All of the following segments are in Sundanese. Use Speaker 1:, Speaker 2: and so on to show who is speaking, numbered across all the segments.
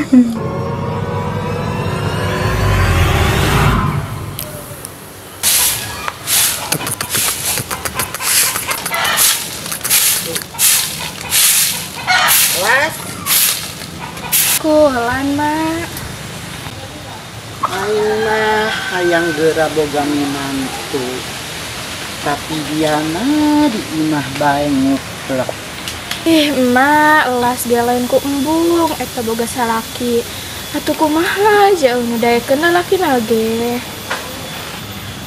Speaker 1: Las.
Speaker 2: Kuhelan, Mak.
Speaker 1: Aing mah hayang geura boga minantu. Tapi dia mah di imah bae nguplek.
Speaker 2: Ih, emak, elas dia lain ku embung eta boga salaki. Atuh kumaha jauh nu daekeun lalaki ge.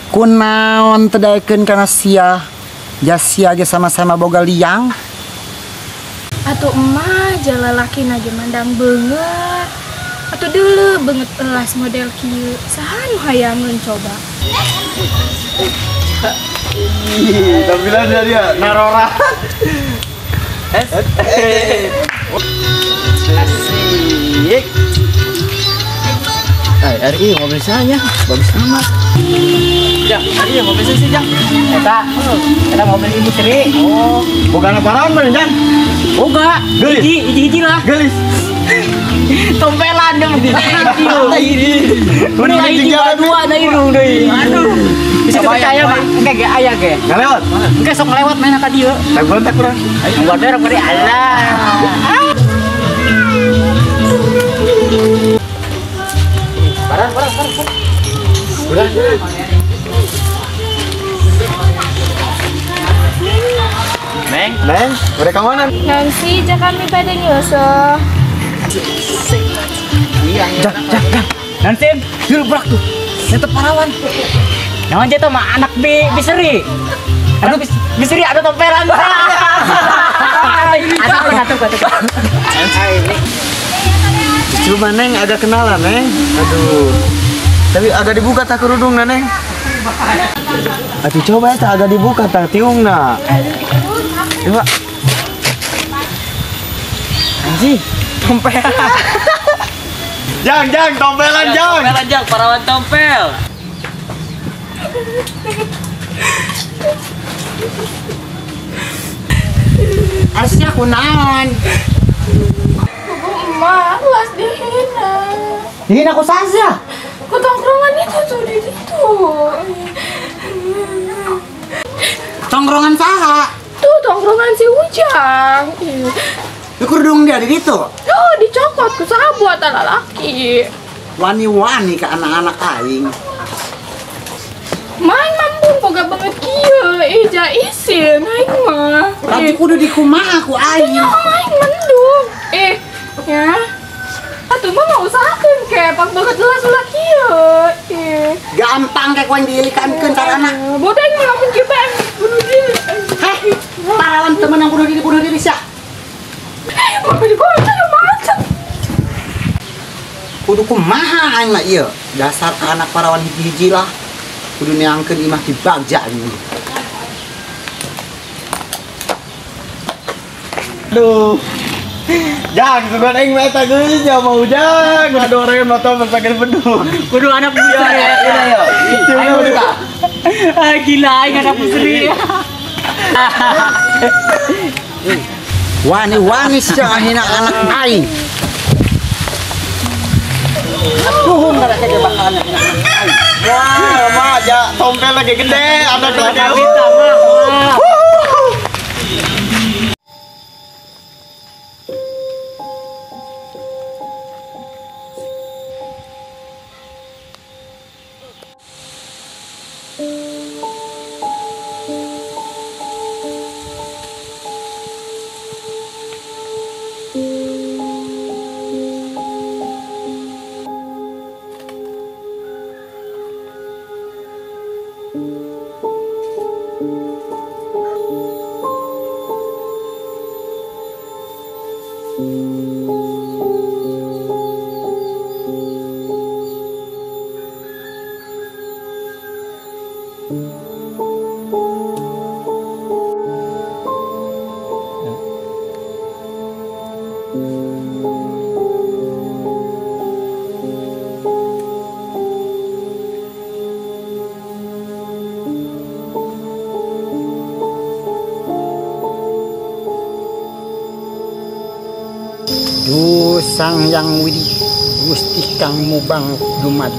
Speaker 1: Kunaon teu daekeun kana sia? Ja sia ge sama-sama boga liang.
Speaker 2: Atuh emak, ja lalaki ge mandang beungeut. Atuh deuleu beungeut elas model kieu. Saha nu hayangeun coba?
Speaker 3: Ih, tampilan dari dia narora. Asik. RI mobil saya bagus amat.
Speaker 4: Jang, iya mobil saya sih, Jang. Eta, eta mobil Ibu Sri.
Speaker 3: Oh, bukan parawan mana, Jang?
Speaker 4: Boga.
Speaker 3: Gelis.
Speaker 4: Hiji-hiji lah.
Speaker 3: Gelis.
Speaker 4: Tompelan dong.
Speaker 3: Kudu
Speaker 4: hiji dua na irung deui. Aduh. Bisa percaya mah engke ge aya ge.
Speaker 3: Ngalewat.
Speaker 4: Engke sok ngalewat main ka dieu.
Speaker 3: Tak bontak kurang.
Speaker 4: Ayo border beri Allah.
Speaker 3: Parah, parah, parah. Udah. Neng, Neng, mereka mana?
Speaker 2: Nanti ja kami pada nyusul.
Speaker 4: Iya, jak, jak, jak. Nanti, yul brak tuh. Netep parawan. Naon jatuh mah anak bi biseri. Anak biseri ada tompelan. Aduh, aduh, aduh.
Speaker 3: Cuma Neng agak kenalan, Neng. Aduh. Tapi agak dibuka tak kerudung, Neng. Aduh, coba ya agak dibuka tak tiungna. Coba.
Speaker 4: Anjing, tompelan.
Speaker 3: Jang, jang, tompelan, jang.
Speaker 4: Tompelan, jang, parawan tompel.
Speaker 1: Asya kunaon?
Speaker 2: Emak, las dihina.
Speaker 1: Dihina ku saja.
Speaker 2: Ku tongkrongan itu tuh di situ.
Speaker 1: Tongkrongan saha?
Speaker 2: Tuh tongkrongan si Ujang.
Speaker 1: Di kerudung dia di situ?
Speaker 2: Oh, dicokot ku saha buat laki.
Speaker 1: Wani-wani ke anak-anak aing.
Speaker 2: Main mambung boga banget kieu, ih ja isin aing mah.
Speaker 1: Tapi kudu dikumaha ku aing.
Speaker 2: Aing mendung. Eh, ya. Atuh mah nggak usahakeun ke, pas banget jelas ulah kieu. Eh.
Speaker 1: Gampang kayak ku aing diilikankeun carana.
Speaker 2: Bodoh aing mah lamun kieu bae bunuh diri.
Speaker 1: Heh, parawan temen yang bunuh diri sia.
Speaker 2: Mah digonta macet.
Speaker 1: Kudu kumaha aing mah ieu. Dasar anak parawan hiji-hiji lah. Kudu neangkeun imah di bagja ini.
Speaker 3: Aduh. Jang, sugan aing mah eta geus ya mau Jang, ada orang yang motor pakai beduk.
Speaker 4: Kudu anak muda ya.
Speaker 3: Iya, iya.
Speaker 4: Ah, gila aing anak putri.
Speaker 1: Wani-wani sia hina anak aing. Nuhun kada kege bakalan hina anak aing.
Speaker 3: Wah, mah ja tompel lagi gede, anak lagi.
Speaker 1: Aduh Sang Hyang Widi Gusti kang mubang dumadi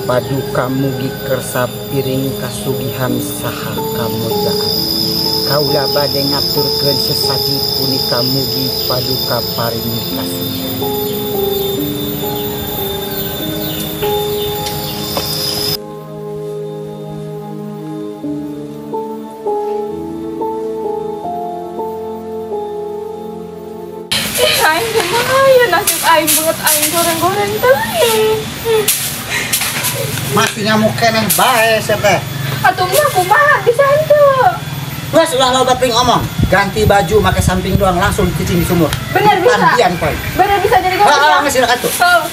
Speaker 1: paduka mugi kersa piring kasugihan saha kamulyaan. Kaula bade ngaturkeun sesaji punika mugi paduka paring kasugihan.
Speaker 2: Aing kumaha ya nasib aing banget aing goreng-goreng teuing.
Speaker 1: Masih ngamuk keneh bae sia teh.
Speaker 2: Atuh mah kumaha bisa henteu.
Speaker 1: Geus ulah loba teuing omong. Ganti baju make samping doang langsung cicing di sumur.
Speaker 2: Bener bisa.
Speaker 1: Mandian poe.
Speaker 2: Bener bisa jadi kamu.
Speaker 1: Heeh, geus silakan tuh.
Speaker 2: Oh.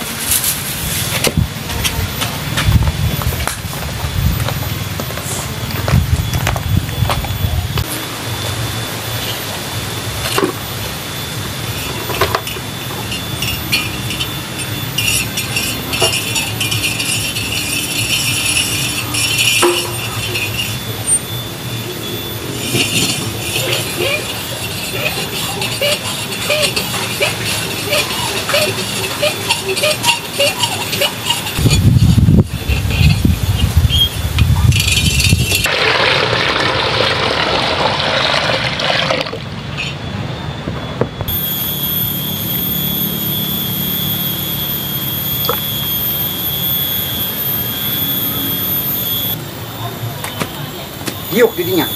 Speaker 1: Diuk didinya.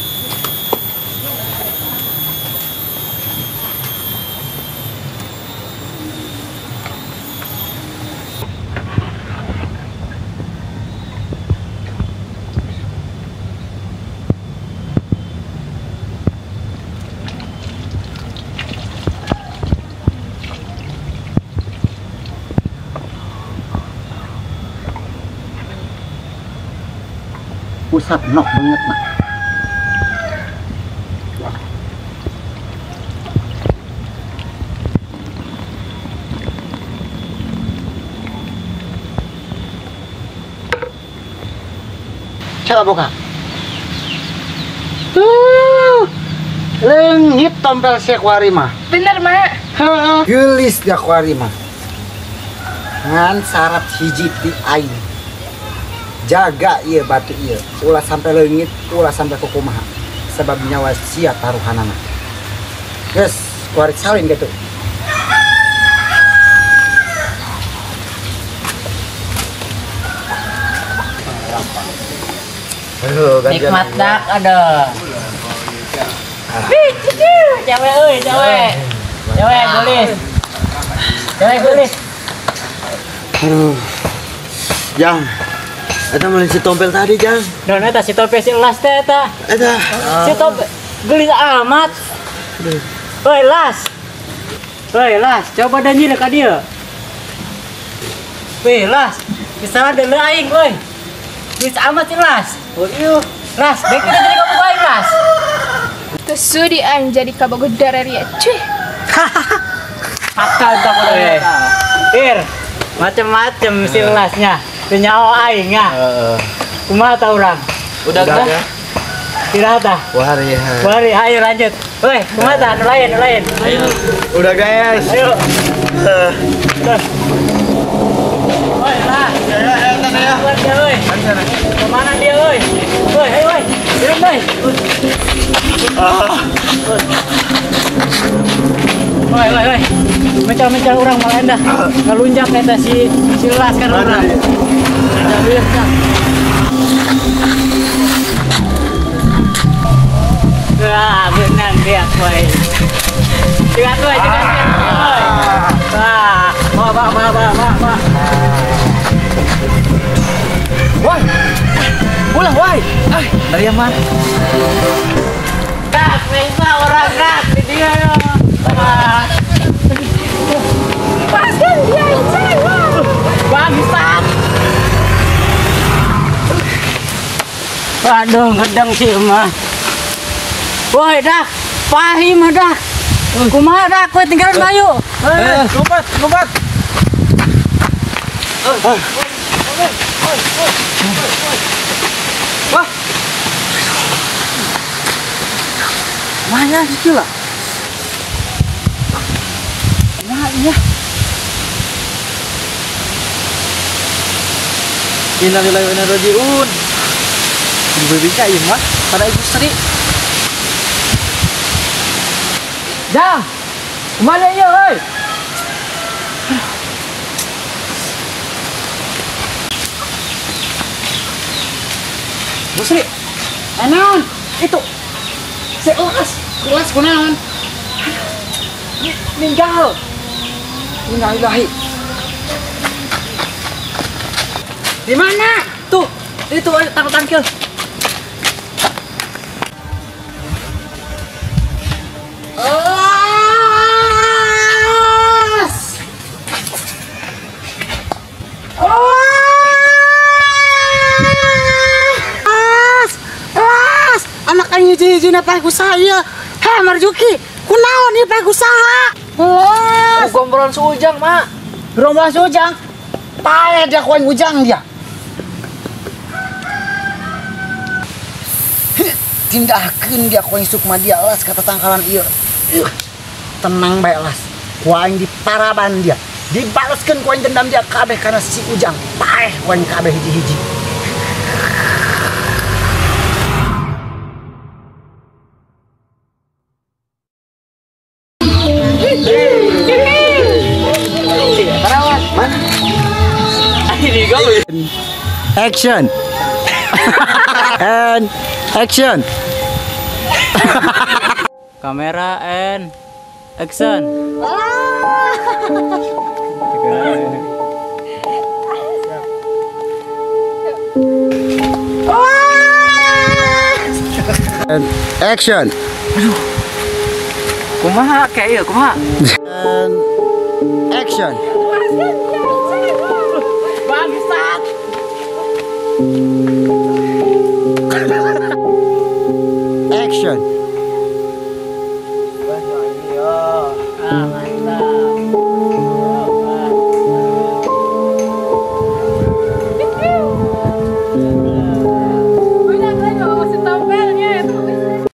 Speaker 1: Usap nok banget mak. Coba buka. Lengit tompel si kuari mah.
Speaker 2: Bener mak.
Speaker 1: Gelis dia kuari mah. Ngan syarat hiji ti aing. Jaga ieu batu ieu, ulah sampai leungit, ulah sampai kukumaha. Sebab nyawa sia taruhanana. Geus, kuari salin gitu. Aduh,
Speaker 4: nikmat dak ada. Wih, cucu, cewek euy, cewek. Cewek gelis. Cewek gelis.
Speaker 3: Aduh. Jang. Eta mah si tompel tadi, Jang.
Speaker 4: Don eta si tompel si elas teh eta.
Speaker 3: Eta.
Speaker 4: Si tompel gelis amat. Woi, las. Woi, las, coba danyi ka dieu. Woi, las. Misalnya deuleu aing, woi. Gelis amat si las. Oh iya. Las, baik kita jadi kamu aing, las.
Speaker 2: Teu sudi aing jadi kabogoh dareria, cuy.
Speaker 4: Fatal tak boleh. Ir, macem-macem si lasnya. Nyawa aing ya. Kumaha ta urang?
Speaker 3: Udah ya.
Speaker 4: Kira ta?
Speaker 3: Wari.
Speaker 4: Wari, ayo lanjut. Woi, kumaha ta? Anu lain, anu lain.
Speaker 3: Ayo. Udah guys.
Speaker 4: Ayo. Woi, lah. Ya, woi. Kemana dia, woi? Woi, ayo, woi. Turun, woi. Woi, woi, woi. Mecal-mecal orang malah endah. Ngelunjak eta si las kan urang. Wah, benang dia, woi. Cegat, woi, cegat, woi. Wah, bawa, bawa, bawa, bawa.
Speaker 3: Woi, ulah, woi. Ah, dari mana?
Speaker 4: Tak, bisa orang rak di dia. Wah.
Speaker 2: Paskan dia,
Speaker 4: bangsat. Waduh, ngedeng sih mah. Woi, dak, pahi mah dak. Kumaha dak, kowe tinggalan bayu.
Speaker 3: Lompat, lompat. Wah. Mana sih lah? Nah, iya.
Speaker 4: Innalillahi wa inna ilaihi raji'un. Ibu-ibu ieu mah pada Ibu Sri. Jang. Kumaha ieu euy? Bu Sri.
Speaker 1: Naon?
Speaker 4: Itu. Sekelas,
Speaker 1: kelas kunaon?
Speaker 4: Meninggal.
Speaker 1: Innalillahi. Di mana?
Speaker 4: Tuh, itu tangkil tangkil.
Speaker 1: Las. Las. Las. Anak aing hiji-hijina paeh ku saya. Heh Marjuki, kunaon ieu paeh ku saha? Las.
Speaker 4: Gombrol si Ujang, Mak.
Speaker 1: Gerombolan si Ujang. Paeh dia ku aing Ujang dia. Tindahkeun dia ku aing sukma dia las kata tangkalan ieu. Tenang bae las. Ku aing diparaban dia. Dibaleskeun ku aing dendam dia kabeh karena si Ujang. Paeh ku aing kabeh hiji-hiji. Action. And action.
Speaker 4: Kamera and action.
Speaker 3: And action.
Speaker 4: Aduh. Kumaha kayak ieu kumaha?
Speaker 3: And action.
Speaker 4: Bangsat.
Speaker 3: Action.